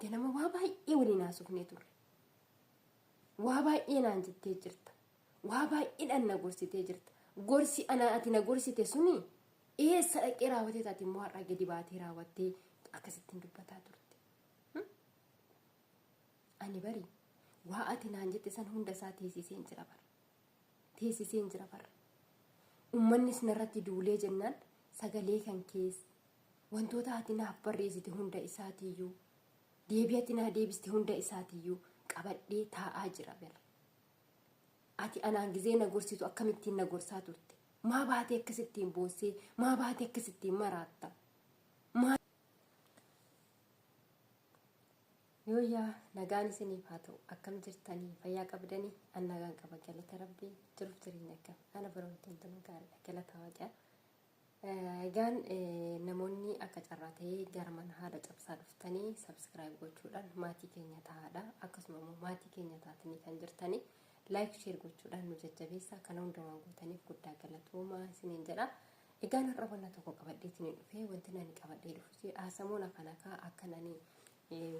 Ganama waa baay'ee waliin haasofnee turre. Waa baay'ee naan jettee jirta. Waa baay'eedhaan na gorsitee jirta. Gorsi ana ati na gorsite suni eessa dhaqee raawwatee taate immoo har'a gadi baatee raawwattee akkasittiin dubbataa turte. Ani bari waa ati naan jette san hunda isaa teessiseen jira bara. Teessiseen jira bara. Uummannis narratti duulee jennaan sagalee kan keessa wantoota ati naaf barreessite hunda isaatiiyyuu deebii ati naa deebiste hunda isaatiiyyuu qabadhee taa'aa jira bara. Ati anaan gizee na gorsitu akkamittiin na gorsaa turte? Maa baatee akkasittiin boossee? Maa baatee akkasittiin maraatta? Maa Yooyyaa nagaan isiniif haa ta'u akkam jirtanii fayyaa qabdanii an nagaan qaba galata rabbii jiruuf jireenya akkam ana bira wanti hundinuu gaariidha galata waaqaa. Egaan namoonni akka carraa ta'ee gara mana haadha cabsaa dhuftanii subscribe gochuudhaan maatii keenya ta'aadha. Akkasuma immoo maatii keenya taatanii kan jirtanii like share gochuudhaan nu jajjabeessa. Kana hunda waan gootaniif guddaa galatoomaa isiniin jedha. Egaan har'a wanna tokko qabadheetiin dhufee wanti nani qabadhee dhufu haasamuun kana kaa akka nani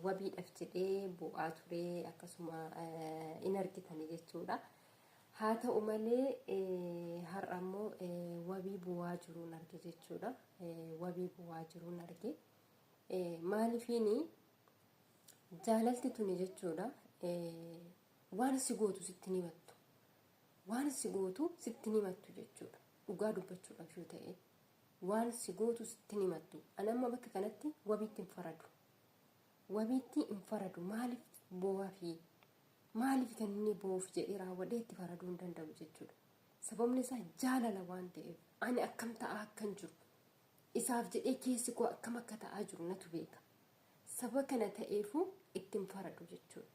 wabiidhaaf jedhee bu'aa ture akkasuma in argitani jechuudha. Haa ta'u malee har'a immoo wabii bu'aa jiruun arge jechuudha. Wabii bu'aa jiruun arge. Maaliifiini jaalalti tuni jechuudha waan si gootu sitti ni himattu. Waan si gootu sitti ni himattu jechuudha. Dhugaa dubbachuudhaaf yoo ta'e waan si gootu sitti ni himattu. Ani amma bakka kanatti wabiitti hin faradu. Wabiitti hin faradu maaliif boo'aa fi Maaliif kan inni boo'uuf jedhee raawwadhee itti faraduu hin danda'u jechuudha. Sababni isaa jaalala waan ta'eef ani akkam ta'aa akkan jiru isaaf jedhee keessi koo akkam akka ta'aa jiru natu beeka. Sababa kana ta'eefuu itti hin faradu jechuudha.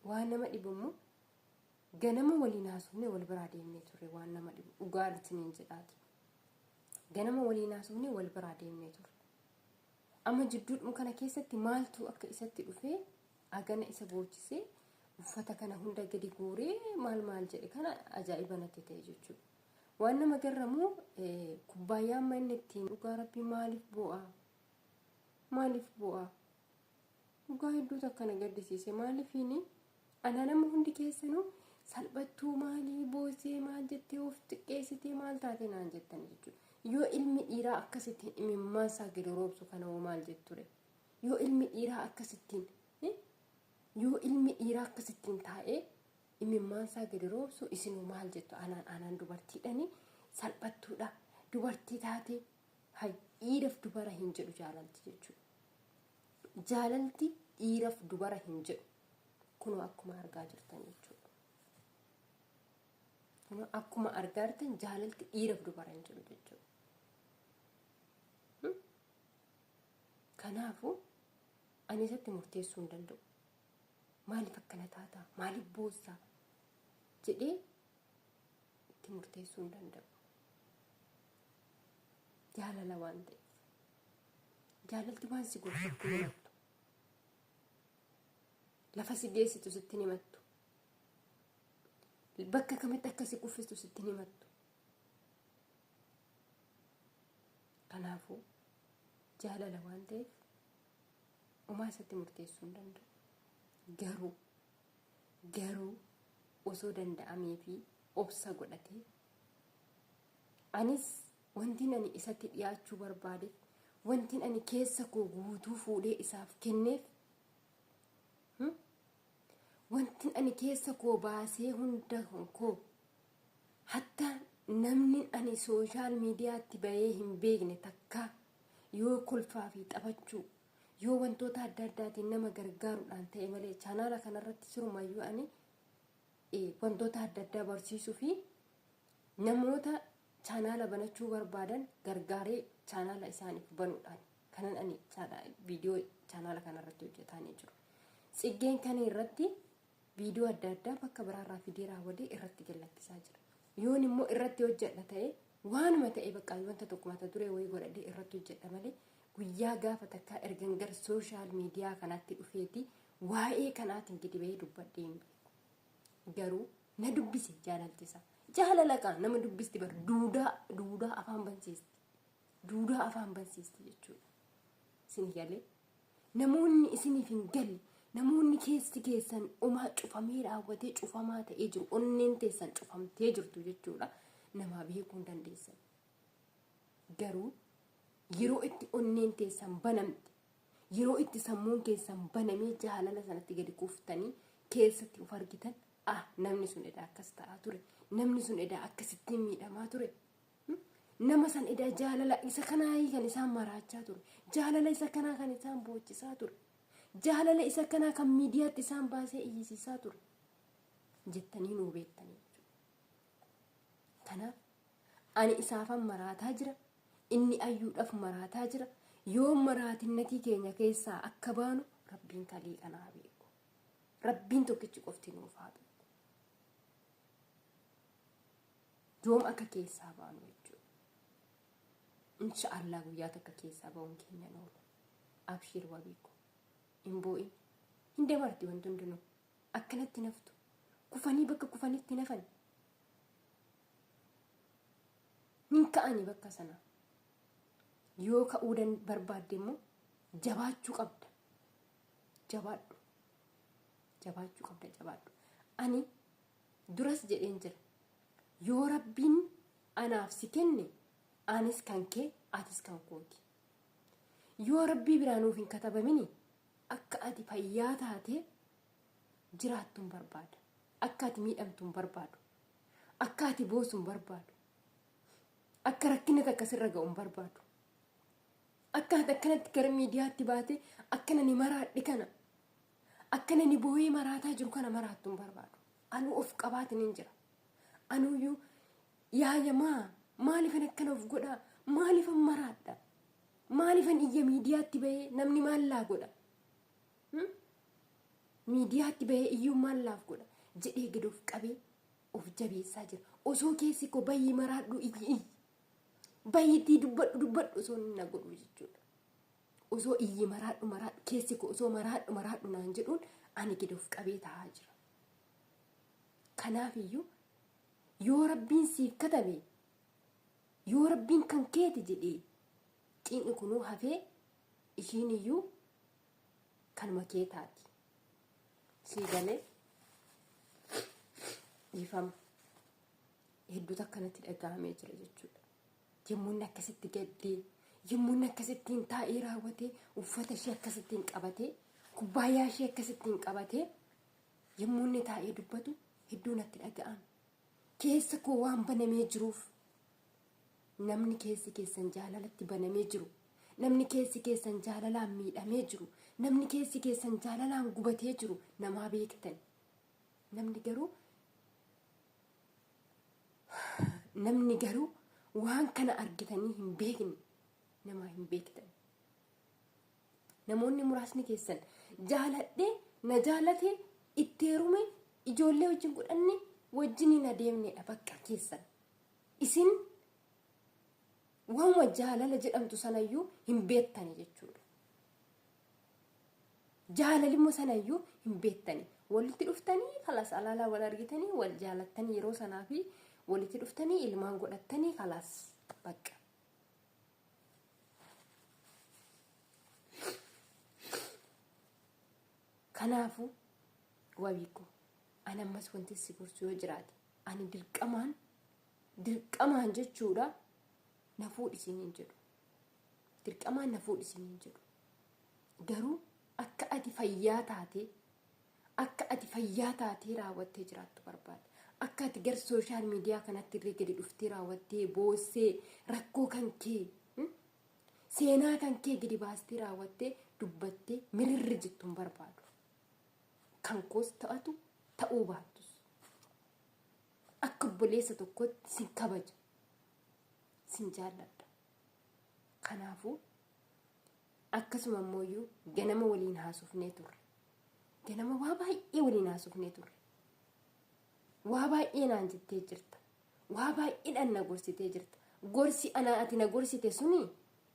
Waan nama dhibu immoo ganama waliin haasofnee wal biraa deemnee turre waan nama dhibu dhugaa isiniin jedhaati. Ganama waliin haasofnee wal biraa deemnee turre. Amma jidduudhuma kana keessatti maaltu akka isatti dhufee agana isa boochisee uffata kana hunda gadi guuree maal maal jedhe kana ajaa'iba natti ta'e jechuudha. Waan nama garramu kubbaayyaa amma inni ittiin dhugaa rabbii maaliif boo'a? Maaliif boo'a? Dhugaa hedduutu akkana gaddisiise maaliifiini anaa nama hundi keessanuu salphattuu maalii boosee maal jettee of xiqqeessitee maal taate naan jettan jechuudha. Yoo ilmi dhiiraa akkasittiin imimmaan isaa gadi roobsu kana hoo maal jetture? Yoo ilmi dhiiraa akkasittiin yoo ilmi dhiiraa akkasittiin taa'ee imimmaan isaa gadi roobsu isinuu maal jettu anaan anaan dubartiidhani salphattuudha dubartii taate hay dhiiraf dubara hin jedhu jaalalti jechuudha. Jaalalti dhiiraf dubara hin jedhu kunoo akkuma argaa jirtan jechuudha. Kunoo akkuma argaa jirtan jaalalti dhiiraf dubara hin jedhu jechuudha. Kanaafuu ani isatti murteessuu hin danda'u. Maaliif akkana taataa? Maaliif boossaa? Jedhee itti murteessuu hin danda'u. Jaalala waan ta'eef. Jaalalti waan si godhu sitti hin himattu. Lafa si geessitu sitti hin himattu. Bakka kamitti akka si kuffistu sitti hin himattu. Kanaafuu jaalala waan ta'eef homaa isatti murteessuu hin danda'u. Garuu garuu osoo danda'amee fi obsa godhatee anis wantin ani isatti dhiyaachuu barbaadeef wantin ani keessa koo guutuu fuudhee isaaf kenneef wantin ani keessa koo baasee hunda koo Hatta namni ani sooshaal miidiyaatti bahee hin beekne takkaa yoo kolfaa fi taphachuu yoo wantoota adda addaatiin nama gargaaruudhaan ta'e malee chaanaala kanarratti sirumayyuu ani wantoota adda addaa barsiisuu fi namoota chaanaala banachuu barbaadan gargaaree chaanaala isaaniif banuudhaan kanan ani viidiyoo chaanaala kanarratti hojjetaanii jiru. Tsiggeen kana irratti viidiyoo adda addaa bakka biraarraa fidee raawwadee irratti gad lakkisaa jira. Yoon immoo irratti hojjedha ta'e waanuma ta'e bakka wanta tokko mata duree wayii godhadhee irratti hojjedha malee guyyaa gaafa takkaa ergan gara sooshaal miidiyaa kanaatti dhufeeti waa'ee kanaatiin gadi bahee dubbadhee hin beeku. Garuu na dubbise jaalalti isaa. Jaalala kaa nama dubbisti bar duudaa duudaa afaan bansiisti. Duudaa afaan bansiisti jechuudha. Isin galee. Namoonni isiniif hin galle, namoonni keessi keessan omaa cufamee raawwatee cufamaa ta'ee jiru, onneen teessan cufamtee jirtu jechuudha. Namaa beekuu hin dandeessan. Garuu yeroo itti onneen teessan banamte, yeroo itti sammuun keessan banamee jaalala sanatti gadi kuftanii keessatti of argitan, ah, namni sun edaa akkas ta'aa ture, namni sun edaa akkasittiin miidhamaa ture. Nama san edaa jaalala isa kanaa kan isaan maraachaa ture, jaalala isa kanaa kan isaan boochisaa ture, jaalala isa kanaa kan miidiyaatti isaan baasee iyyisiisaa ture jettanii nuu beektanii jechuudha. Kanaaf ani isaafan maraataa jira, inni ayyuudhaaf maraataa jira. Yoo maraatinnatii keenya keessaa akka baanu Rabbiin kalii kanaa beeku. Rabbiin tokkichi qofti nuuf haa beeku. Yoom akka keessaa baanu jechuudha. Insha Allah guyyaa takka keessaa ba'uun keenya hin oolu. Abshiir wabiiko. Hin boo'in. Hin dabarti wanti hundinuu. Akkanatti naftu. Kufanii bakka kufanitti nafan. Hin ka'ani bakka sana. Yoo ka'uu barbaadde immoo jabaachuu qabda. Jabaadhu. Jabaachuu qabda, jabaadhu. Ani duras jedheen jira. Yoo Rabbiin anaaf si kenne, anis kan kee, atis kan kooti. Yoo Rabbii biraa nuuf hin katabamini, akka ati fayyaa taatee jiraattu hin barbaada. Akka ati miidhamtu hin barbaadu. Akka ati boosu hin barbaadu. Akka rakkina takka sirra ga'u hin barbaadu. Akka ati akkanatti gara miidiyaatti baatee akkana ni maraadhe kana, akkana ni boo'ee maraataa jiru kana maraattu hin barbaadu. Anuu of qabaatiin hin jira. Anuuyyuu yaayamaa maaliifan akkana of godhaa? Maaliifan maraadha? Maaliifan iyya miidiyaatti bahee namni maal laa godha? Miidiyaatti bahee iyyuu maal laaf godha? Jedhee gad of qabee of jabeessaa jira. Osoo keessi koo bayyii maraadhu, iyyi iyyi. Bayyiitii dubbadhu dubbadhu osoo inni na godhu jechuudha. Osoo iyyi maraadhu maraadhu, keessi koo osoo maraadhu maraadhu naan jedhuun, ani gad of qabee taa'aa jira. Kanaaf iyyuu yoo Rabbiin siif katabe, yoo Rabbiin kan keeti jedhee, cinqi kunuu hafee ishiin iyyuu kanuma kee taati. Sii galee? Dhiifama. Hedduutu akkanatti dhaga'amee jira jechuudha. Yommuu inni akkasitti gaddee, yommuu inni akkasittiin taa'ee raawwatee, uffata ishee akkasittiin qabatee, kubbaayyaa ishee akkasittiin qabatee, yommuu inni taa'ee dubbatu hedduu natti dhaga'ame. Keessa koo waan banamee jiruuf, namni keessi keessan jaalalatti banamee jiru, namni keessi keessan jaalalaan miidhamee jiru, namni keessi keessan jaalalaan gubatee jiru namaa beektan. Namni garuu waan kana argitanii hin beekne namaa hin beektan. Namoonni muraasni keessan jaaladhee, na jaalate, itti heerume, ijoollee wajjin godhanne, wajjin hin adeemnedha bakka keessan. Isin waanuma jaalala jedhamtu sanayyuu hin beektani jechuudha. Jaalalimmoo sanayyuu hin beektani. Walitti dhuftanii kalas, alaalaa wal argitanii wal jaalattanii, yeroo sanaa fi walitti dhuftanii ilmaan godhattanii, kalas bakka. Kanaafuu wabiiko, ani ammas wanti si gorsu yoo jiraate, ani dirqamaan dirqamaan jechuudha na fuudhisiin hin jedhu. Dirqamaan na fuudhisiin hin jedhu. Garuu akka ati fayyaa taatee, akka ati fayyaa taatee raawwattee jiraattu barbaada. Akka ati gara social media kanatti illee gadi dhuftee raawwattee boossee rakkoo kan kee, seenaa kan kee gadi baastee raawwattee dubbattee mirirri jettu hin barbaadu. Kan koos ta'atu ta'uu baattus. Akka obboleessa tokkotti sin kabaja. Sin jaalladha. Kanaafuu akkasuma immoo ganama waliin haasofnee turre. Ganama waa baay'ee waliin haasofnee turre. Waa baay'ee naan jettee jirta. Waa baay'eedhaan na gorsitee jirta. Gorsi anaa ati na gorsite suni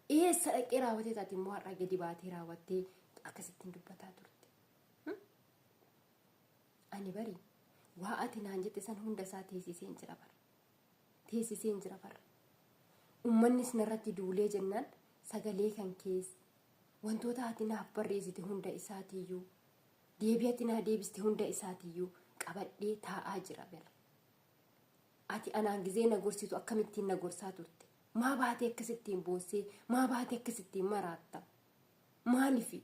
eessa dhaqee raawwatee taate immoo har'a gadi baatee raawwattee akkasittiin dubbataa turte? Ani bari waa ati naan jette san hunda isaa teessiseen jira bara. Teessiseen jira bara. Uummannis narratti duulee jennaan sagalee kan kees Wantoota ati naaf barreessite hunda isaatiiyyuu, deebii ati naa deebiste hunda isaatiiyyuu qabadhee taa'aa jira bira. Ati anaan gizee na gorsitu akkamittiin na gorsaa turte? Maa baatee akkasittiin boossee, maa baatee akkasittiin maraatta? Maalifi?